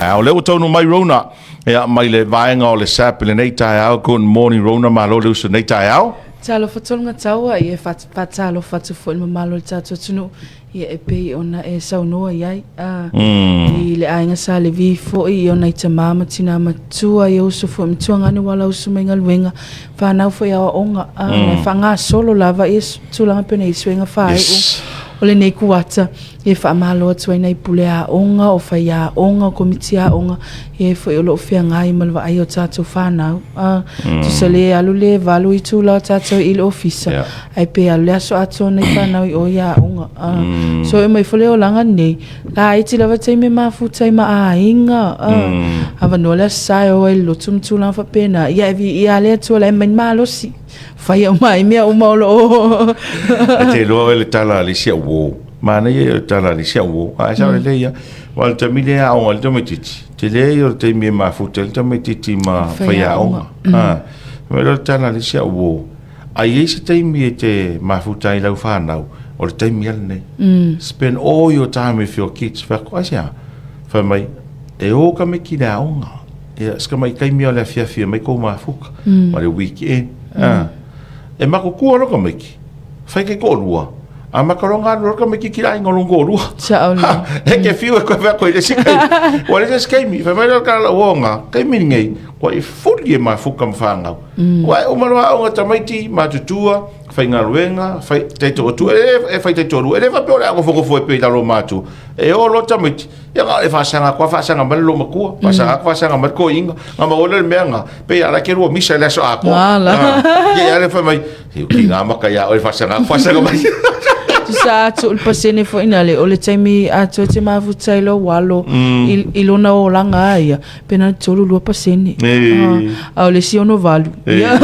taeao. Lea ua taunuu mai Rona, ia, mai le vaega o le SAP i lenei taeao. Good morning Rona, malo le uso i lenei taeao. Talofa Tolgatau, ia faatalofa atu foi i le mamalu o le tatou atunuu, ia e pei ona e saunoa i ai i le aiga Sa Levi foi, ia o nai tama ma tina matua, ia uso foi matua gane ua lausu mai galuega, fanau foi aoaoga, e faagasolo lava ia tulaga pei ona i ai suega faaiu o lenei kuata. Ia faamalo atu ai nai pule aoga, o faiaoga, o komiti aoga, ia e foi o lo o feagai ma le vaai o tatou fanau. Tusa le alu le 8 itula o tatou i le ofisa, ae pe alu le aso atoa nai fanau i o i aoga. So e mai foi le olaga nei, laiti lava taimi e mafuta ai ma aiga, avanoa le aso sa e o ai i le lotu ma tulaga faapena. Ia e viia lava le Atua la e aumai le malosi. Fai uma ai mea uma o lo o. E te iloa oe le tala a le isi au uo. Manaia ia o le tala a le isi au uo. Ae sao lelei lava. Aua o le taimi lea e aoga ai le tamaitiiti, tele ia o le taimi e mafuta ai le tamaitiiti ma faiaoga. Fai mai lea o le tala a le isi au uo, a i ai se taimi e te mafuta ai i lau fanau, o le taimi lava lenei. Spend all your time with your kids. Fai atu, aisea? Fai mai, e o tamaiti i le aoga. Ia, si tamai taimi o le afiafi e aumai kou mafuta, ma le weekend. E matutua loa tamaiti, fai taitoalua, amata loa ona alu loa le tamaititi i le aiga o lona toalua. Sao lelei. E te fiu e toe fai atu i le isi taimi. Ua leai se isi taimi. Fai mai lea o le tala lau uo taimi lenei, ua e fully e mafuta ma fanau. Ua e uma loa aoga tamaiti, matutua, faigaluega, fai taitoatua, e fai taitoalua. E le faapea o le a nofonofo ai pea i lalo o matua. E o loa tamaiti, ia na o le faasaga atu lava faasaga mai le loomatua, faasaga atu faasaga mai le toeaina. Na maua lea o le mea lena, pei lava la e te lua misa i le aso atoa. Ala. Ia ia le fai mai, se ua tiga maka ia oe faasaga atu faasaga mai. Tusa atu o le pasene foi na le, o le taimi atoa e te mafuta ai lou alo i lona olaga a ia, pe na o le 32%. A o le isi 68. Ia.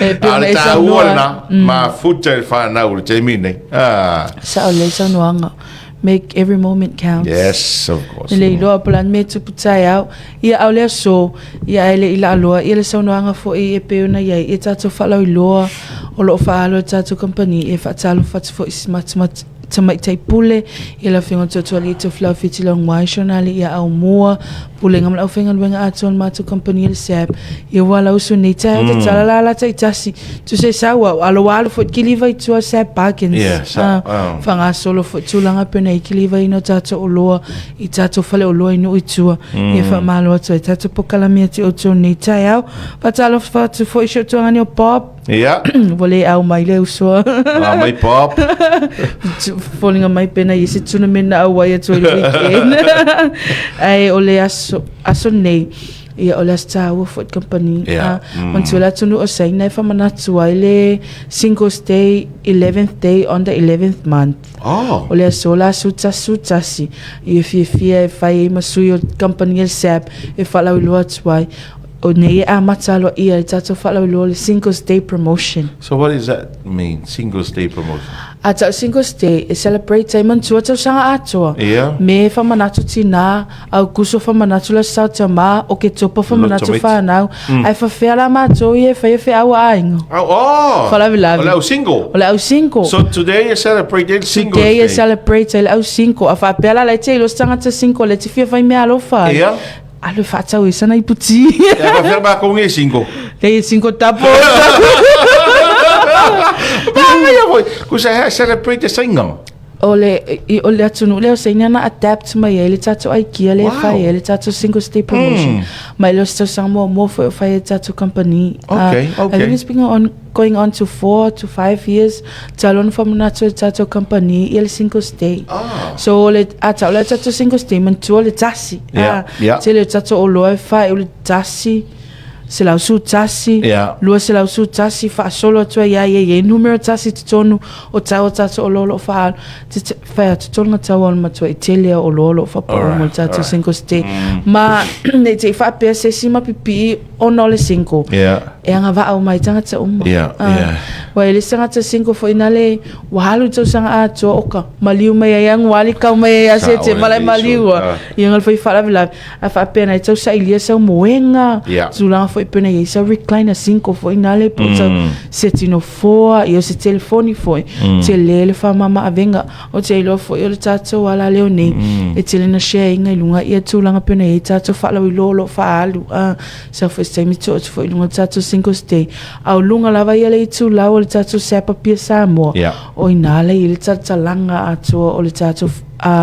E pei A o ona le e taua saunoa. lena, mafuta i le fanau i le taimi lenei. Sao lelei saunoaga. Make every moment count. Yes, of course. E le iloa po o le a le mea e tupu taeao. Ia a o le aso, ia ae le i laaloa ia le saunoaga foi e pei ona i ai ia tatou faalauiloa o lo o faaalo e le tatou kamupani e faatalofa atu foi i si tamaitai pule i le Afioga Toatualii Tofilau Fitiloguai Shonali ia Aumua Pulega ma le aufaigaluega atoa o le matou kamupani o le SAB ia ua lausu nei taeao tatala lala taitasi tusa e sau au alo ua alu foi kiliva i tua SAB Bargains Yeah, sa- ah. faagasolo foi tulaga pei ona i kilivaina o tatou oloa i tatou faleoloa i nuu i tua ia faamalo atu ai tatou polokalame ia te outou nei taeao faatalofa atu foi i si ou tuagane o Bob Ia, ua le au mai le uso a mai Bob. foliga mai pena i se tournament na auai atu ai le weekend ae o le aso aso nei ia o le aso taua foi i le kamupani Ia, manatua le atunuu o Saina e faamanatu ai le Singles Day 11th day on the 11th month Oh. o le aso la 11 11 ia fiafia e fai ai ma sui o le kamupani a le SAB e faalauiloa atu ai o nei e amata aloaia le tatou faalauiloa o le Singles Day promotion. So what does that mean, Singles Day promotion? A tau Singles Day e celebrate ai manatua tausaga atoa. Ia. Me whamanatu tinā, Aukuso whamanatu la sao tamā, Oketopa whamanatu Tamaiti. whanau, ai whawhea la mātou i e whai e wheau a aiga. Oh, oh. Whalavelave. O le au single. O le au single. So today you celebrate the Singles Today Day. e celebrate ai le au single. A whapea la lai te ilo se tangata single le te fia whai mea alofa ai. Ia. Alu e whaatau e sana ipu ti. Ia whawhea mākou nei single. Nei e single tapo. Manaia foi. Kusa hea celebrate te sainga. O le, i, o le atunuu lea o Saina na adapt mai ai le tatou aikia lea e Wow. fai ai le tatou Singles Day promotion. Mai le o se tausaga muamua foi o fai ai le tatou company. Okay, I think it's been on, going on to 4 to 5 years talu ona faamanatu e le tatou company ia le Singles Day. So o le, a tau le tatou Singles Day manatua le tasi. Tele o tatou oloa e fai o le tasi, 111, 211, faasolo atu ai ia ia ia numera tasi i totonu o tau o tatou oloa o lo o faaalu. Te te fai atu tonu ngā tau o le matua i tele o oloa o lo o faapau mo le tatou Singles Day. Ma nei te i faapea se isi mapipii ona o le single. E agavaa uma ai tagata uma. Ua e le se tagata single foi na le ua alu i le tausaga atoa oka maliu mai ai Ianuari kau mai ai ia Setema la e maliu a. Ia na le fai faalavelave ae faapea na e tau sailia sau moega tulaga foi pei ona i ai sau recliner single foi na le po o sau seti nofoa ia o se telefoni foi tele le faamama avega. Ou te iloa foi o le tatou alaleo nei e tele na share ina i luga ia tulaga pei ona i ai tatou faalauiloa o lo o faaalu a sau foi se taimi tuu atu foi i luga o le tatou Singles Day a o luga lava ia le itulau o le tatou SAP Apia Samoa o i ina la e i ai le talatalaga atoa o le tatou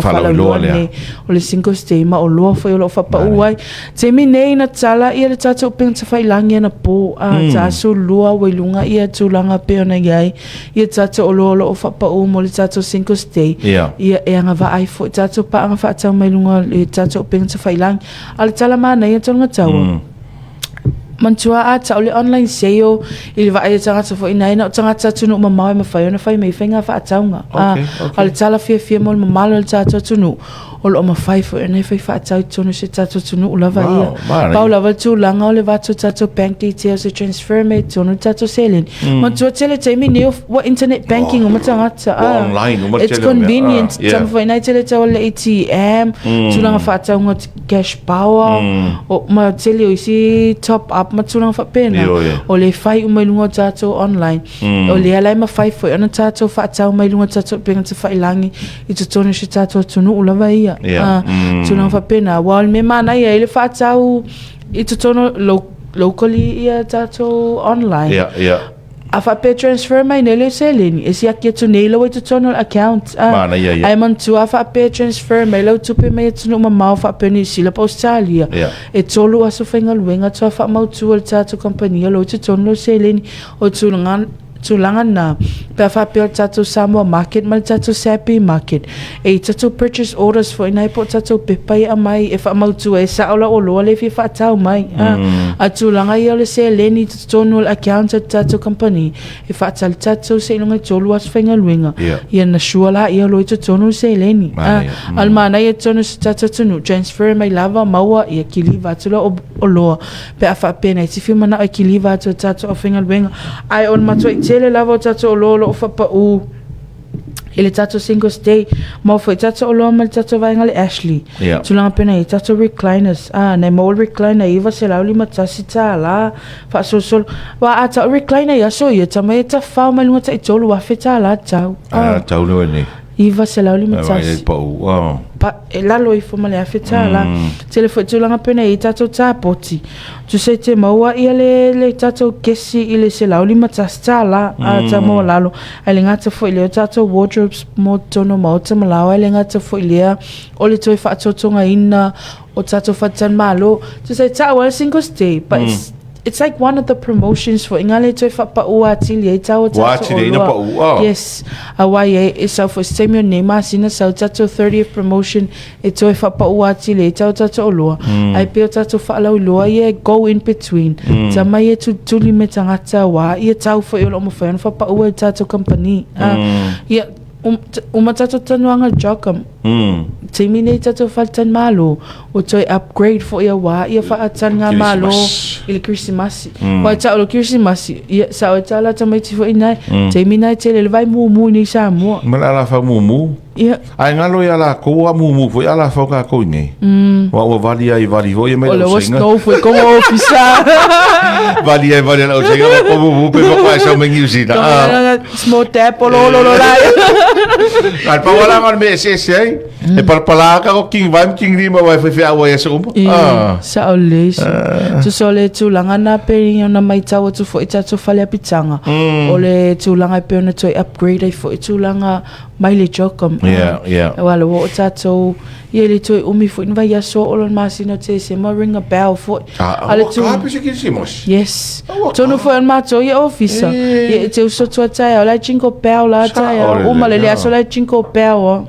faalauiloa lenei o le Singles Day ma oloa foi o lo o faapau ai. Taimi nei na tala ia le tatou upega tafailagi anapo a ta aso lua ua i luga ia tulaga pei ona i ai ia tatou oloa o lo o faapau mo le tatou Singles Day. Ia e agavaa ai foi tatou paaga faatau mai luga o le tatou upega tafailagi. A o le tala manaia tonu taua. Manatua a tau le online sale i le vaai a tagata foi ina na o tagata atunuu mamao e mafai ona fai mai faiga faatauga. A o le tala fiafia mo le mamalu o le tatou atunuu, o lo o mafai foi ona e fai faatau i totonu o si o tatou atunuu lava ia. Pau lava le tulaga o le avatu o tatou bank details e transfer mai i totonu le tatou seleni. Manatua tele taimi nei ua internet banking uma tagata. Online uma It's convenient. Tama foi ina e tele tau le ATM, tulaga faatauga cash power, o ma tele o isi top up ma tulaga faapena. O le fai uma i luga o tatou online. O lea la e mafai foi ona tatou faatau mai luga o tatou upega tafailagi i totonu o si o tatou atunuu lava ia. Tulaga faapena. Aua o le mea manaia ai le faatau i totonu locally ia tatou online. A faapea transfer mai nei le seleni, e siaki atu nei lau i totonu o le account. Manaia ia. Ae manatua a faapea transfer mai lau tupe mai atunuu mamao faapea Niu Sila po Ausetalia. E 3 aso faigaluega faatoa faamautu e le tatou kamupani o lo o i totonu lau seleni. O tulaga tulaga na, pe a faapea o le tatou Samoa market ma le tatou SAP market, e i tatou purchase orders foi na e po o tatou pepa e aumai e faamautu ai e sao lau oloa lea e fia faatau mai. A tulaga ia o le seleni i totonu o le account a le tatou kamupani, e faatali tatou seiloga e 3 aso faigaluega, ia ona sure laia o lo o i totonu le seleni. A o le manaia i totonu o si tatou atunuu, transfer mai lava maua, ia kiliva atu lau oloa pe a faapea nei te fia manao e kiliva atu e tatou aufaigaluega. Ae o le matuai tele lava o tatou oloa o lo o faapau i le tatou Singles Day, maua foi tatou oloa ma le tatou vaega le Ashley. Yeah. Tulaga pena i tatou recliners. Ah, nei maua le recliner $951 faasolosolo. Wa a tau recliner i aso ia, tamai e tawhao mai lunga tai $3,000 tau. Ah, tau lewa nei. 951. Pau. Oh. Pa, e lalo ifo ma le $1,000. Tele foi tulaga pena i tatou tapoti. Tusa i te maua ia le, le tatou kesi i le $151 a ta maua lalo. Ae le gata foi lea o tatou wardrobes mo totonu o maota ma laoa, ae le gata foi lea o le toe faatotogaina o tatou faletalimalo. Tusa e ta'u lava le Singles Day, but it's, it's like one of the promotions foi ngā le toe whapau atili ai tau o Ua tatou atili ai na oloa. pa'u, oh. Yes. Auā ia e sau foi se taimi o nei masina sau tatou 30th promotion e toe whapau atili ai tau o tatou oloa. Ae pei o tatou whaalauiloa ia e go in between. Tama ia tulituli me tagata auā ia tau foi o lo o mawhai ona whapau ai tatou company. Ia, uma tatou tanuaga Jockum. Taimi nei tatou faletalimalo ua toe upgrade foi auā ia faataligamalo i le Kerisimasi. Aua e tau o le Kerisimasi, ia sao e tala tamaiti foi ina, taimi na e tele le vai mumu i nei Samoa. Ma le alafau mumu. Ia. Ae galo ia lakou a mumu foi alafau kakou i nei. Aua ua vali ai vali foi mai O le lau ua saiga. snow foi koga ofisa. Vali ai vali lau saiga ko mumu pe pa sau mai New Zealand. Ah. Small tap lo lo lo la. Al pa wala ngal me ese ese ai. E palapala ka ko king vai king lima vai fe fe awa ia se uma. Ah. Sa o le isi. Tusa o le tulaga na pei ona maitau atu foi tatou fale apitaga. O le tulaga e pei ona toe upgrade ai foi tulaga mai le Jocum. Yeah, yeah. Aua le ua oo tatou ia le toe umi foi ni vaiaso oo lona masina o Tesema ring a bell foi. Ah, A le ua tu- ka pese Kerisimasi. Yes. Ua Tonu ka. foi o le matou ia ofisa. Ia e te uso atu a taeao la e jingle bell la Sa taeao. ole Uma le le, le aso la e jingle bell o.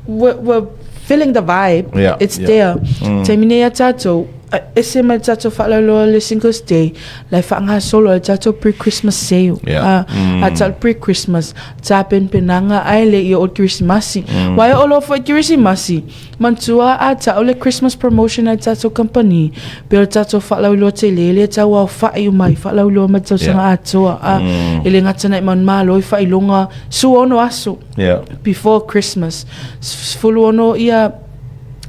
We're feeling the vibe. Yeah, It's yeah. there. Taimi nei a tatou. Ese mai le tatou faalauiloa o le Singles Day, la e faagasolo ai le tatou pre-Christmas sale. Yeah. A tau le pre-Christmas, tapenapenaga ae le i oo le Kerisimasi. Aua e oo loa foi i Kerisimasi, manatua a tau le Christmas promotion a le tatou kamupani, pei o le tatou faalauiloa tele lea e tau aofai uma ai faalauiloa mai le tausaga atoa. E le gata na i manumalo i faailoga 16 aso before Christmas. 16 ia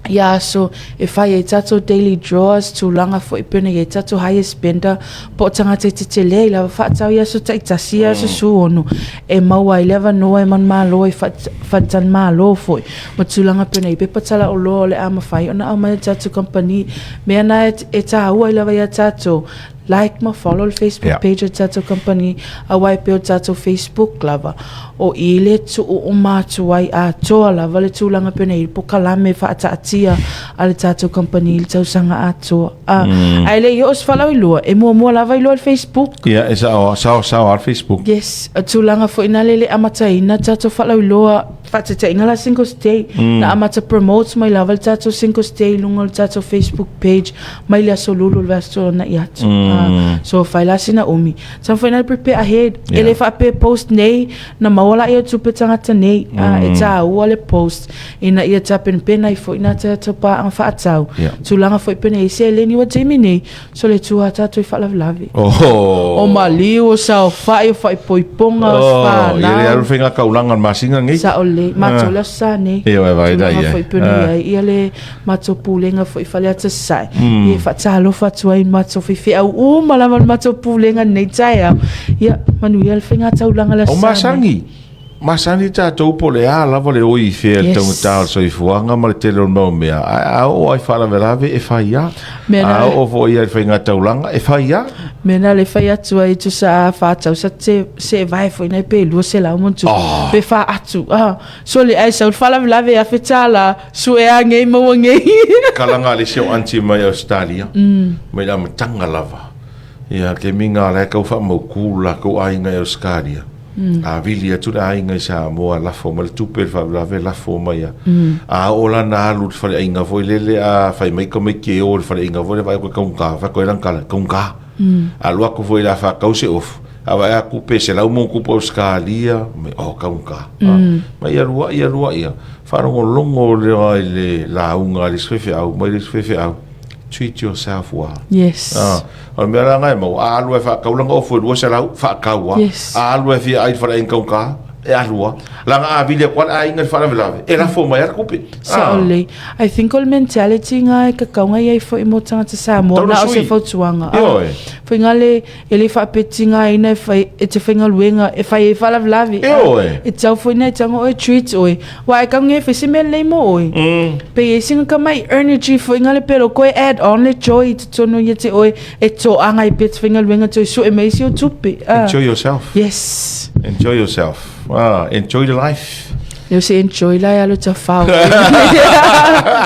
ia aso e fai ai tatou daily draws, tulaga foi pei ona i ai tatou highest spender po o tagata e tetele ai lava faatau i aso taitasi ia aso 16 e maua ai le avanoa e manumalo ai faletalimalo foi ma tulaga pei ona i ai pepa talaoloa o le a mafai ona aumai e le tatou kamupani. Mea na e taua ai lava ia tatou like ma follow le Facebook page o le tatou kamupani aua e pei o le tatou Facebook lava o i le tuu uma atu ai atoa lava le tulaga pei ona i ai le pokalame faataatia a le tatou kamupani i le tausaga atoa. Ae le i oo se faalauiloa, e muamua lava iloa le Facebook. Ia, e sao, sao, sao lava le Facebook. Yes, o tulaga foi na le le amataina tatou faalauiloa faataitaiga la Singles Day, na amata promote mai lava le tatou Singles Day i luga o le tatou Facebook page mai le aso lulu o le vaiaso tuanai atu. So fai la sina umi. Sa mafai ona prepare ahead. E le faapea post nei na maua laia o tupe tagata nei. E taua le post ina ia tapenapena ai foi nā tatou paaga faatau. Tulaga foi pei ona i ai seleni ua taimi nei, so le tua tatou i faalavelave. O maliu, o saofai, o faaipoipoga, o whānau. Ia le alu whainga kaulanga o le masina nei. Sao lelei. Matou le aso sa nei. Tulaga foi pei ona i ai ia le matou pulega foi i Faleata Sasae, ia e faatalofa atu ai i matou faifeau uma lava o le matou pulega i lenei taeao. Ia, manuia le faigataulaga i le aso Sa nei. O masani, masani tatou po o le a lava le oi i fea i le taugata o le soifuaga ma le tele o le mau mea, ae a oo lava i faalavelave e fai lava. A oo foi i le faigataulaga e fai lava. Mea na le fai atu ai tusa a faatau sa te se vae foi nei pe 200 ma ona tupu, pe fa atu. Sole ai sau le faalavelave e $1000 sue a ngei maua ngei. Kalaga a le isi au aunty mai Australia mai le amataga lava ia taimi na la e tau faamautu le latou aiga i Australia a vili atu le aiga i Samoa lafo mai le tupe i le faalavelave lafo mai a a oo la na alu i le faleaiga foi lele a fai mai tamaiti e o i le faleaiga foi lele vaai atu e taugata fai atu ai lana tala e taugata Alu atu foi la faatau se ofu, a vaai atu pe 100 ma ona tupu Ausetalia, mai oh taugata. Mai alu ai alu ai, faalogologo lea i le lauga a le isi faifeau mai le isi faifeau, treat yourself well. Yes. O le mea la lena e maua, a alu lava e faatau lana ofu e 200, faatau lava. Yes. A alu lava e fia ai i le faleaiga taugata, e alu lava. Leaga a vili atu lava le aiga i le faalavelave, e lafo mai lava le tupe. Sao lelei. I think o le mentality nga e tatau ona i ai foi mo tagata Samoa, na o se fautuaga. Ioe. Foi nga le, e le faapetigaina e fai, e te faigaluega, e fai ai faalavelave. Ioe. E tatau foi na e tatau ona oe treat oe. Aua e tau nei e fai se mea lelei mo oe. Pe i ai sina tamai energy foi nga le pelo koe add on le joy i totonu ia te oe e toaga ai pea te faigaluega toe sue mai isi ou tupe. Enjoy yourself. Yes. Enjoy yourself. Enjoy the life. Leo se enjoy la e alo tafao.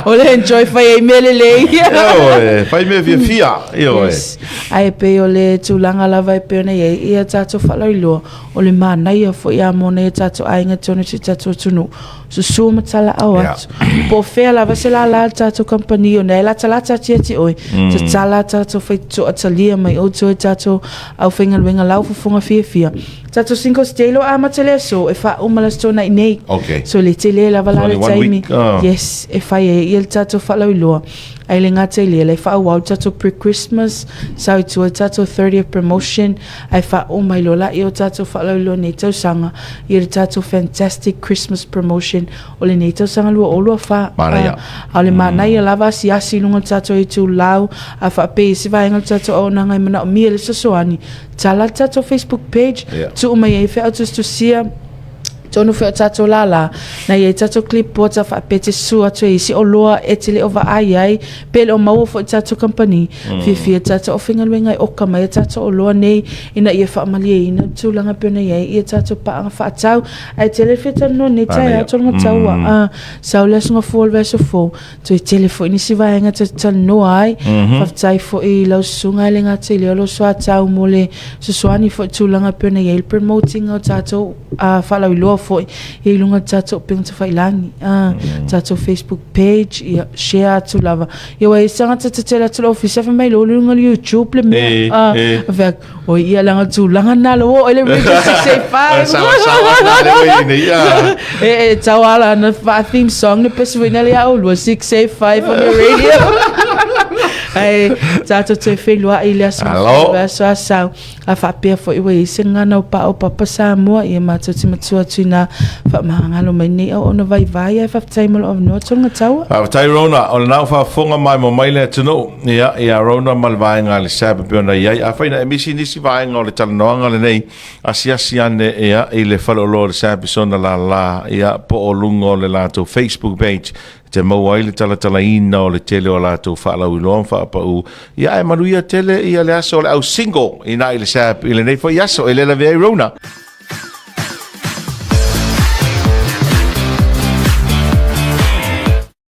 O le enjoy fai ai mea lelei. Ioe, fai mea fiafia. Ioe. Yes. Ae pei o le tulaga lava e pei ona i ai ia tatou faalauiloa, o le manaia foi a mo nai o tatou aiga tonu i si o tatou atunuu. Susu ma talaau atu. Po o fea lava se lālā o le tatou kamupani ona e latalata atu ia te oe, tatala tatou faitotoa talia mai outou e tatou aufaigaluega lau fofoga fiafia. Tatou Singles Day lo amata le aso e faauma le aso Toonai nei. Okay. So le tele lava la le Only one taimi. week, ah. Yes, e fai ai ia le tatou faalauiloa. Ai le gata i lea, le faaauau le tatou pre-Christmas, sau i tua i tatou 30th promotion, ai faauma ai loa laia o tatou faalauiloa nei tausaga, ia le tatou fantastic Christmas promotion o lenei tausaga 2024. Manaia. A o le manaia lava asiasi i luga o le tatou itulau, a faapea i se vaega o le tatou auaunaga e manaomia le fesoasoani, Tala le tatou Facebook page, Yeah. tuu mai ai feau tusitusia, tonu foi o tatou lālā, na i ai tatou clipboard a faapea te susu atu ai i isi oloa e te le o vaai ai, pe le o maua foi i tatou kamupani. Fiafia tatou aufaigaluega e oka mai a tatou oloa nei ina ia faamalieina le tulaga e pei ona i ai ia tatou paaga faatau. Ae tele le fia talanoa nei taeao tolga taua, sau le aso Gafua o le vaiaso fou, Toe tele foi nisi vaega ta te talanoa ai. Faafetai foi i lau susuga e le gata i lea o lou soatau mo le fesoasoani foi i tulaga e pei ona i ai le promote ina o tatou faalauiloa. foi ia i luga o le tatou upega tafailagi, tatou Facebook page, ia share atu lava. Ia ua i ai se tagata tetele atu i le ofisa fai mai loa i luga o le YouTube le mea. Eh, eh. Fai atu, oi ia leaga o le tulaga lena la ua oo ai le Radio 685. Sawa sawa na le ua i nei ia. E, e tau ala ana wha theme song ne pesi wina le au lua 685 on the radio. Ai, tātou te whenua i le aso Alo. le aso asau. A faapea foi ua i ai se gagana o paopapa Samoa, ia matou te matua atu inā faamagalo mai nei auauna vaivai ae faafetai mo lou avanoa Tologataua. Faafetai Rona, o lena ua faafofoga maimoa mai le atunuu, ia, ia Rona ma le vaega a le SAB e pei ona i ai. Afai na e misi nisi vaega o le talanoaga lenei, asiasi ane, ia, i le faleoloa o le SAB i sona lala, ia, po o luga o le latou Facebook page, te maua ai le talatalaina o le tele o a latou faalauiloa ma faapau, ia ae manuia tele ia le aso o le au single ina i le SAB i lenei foi aso e le lavea ai Rona.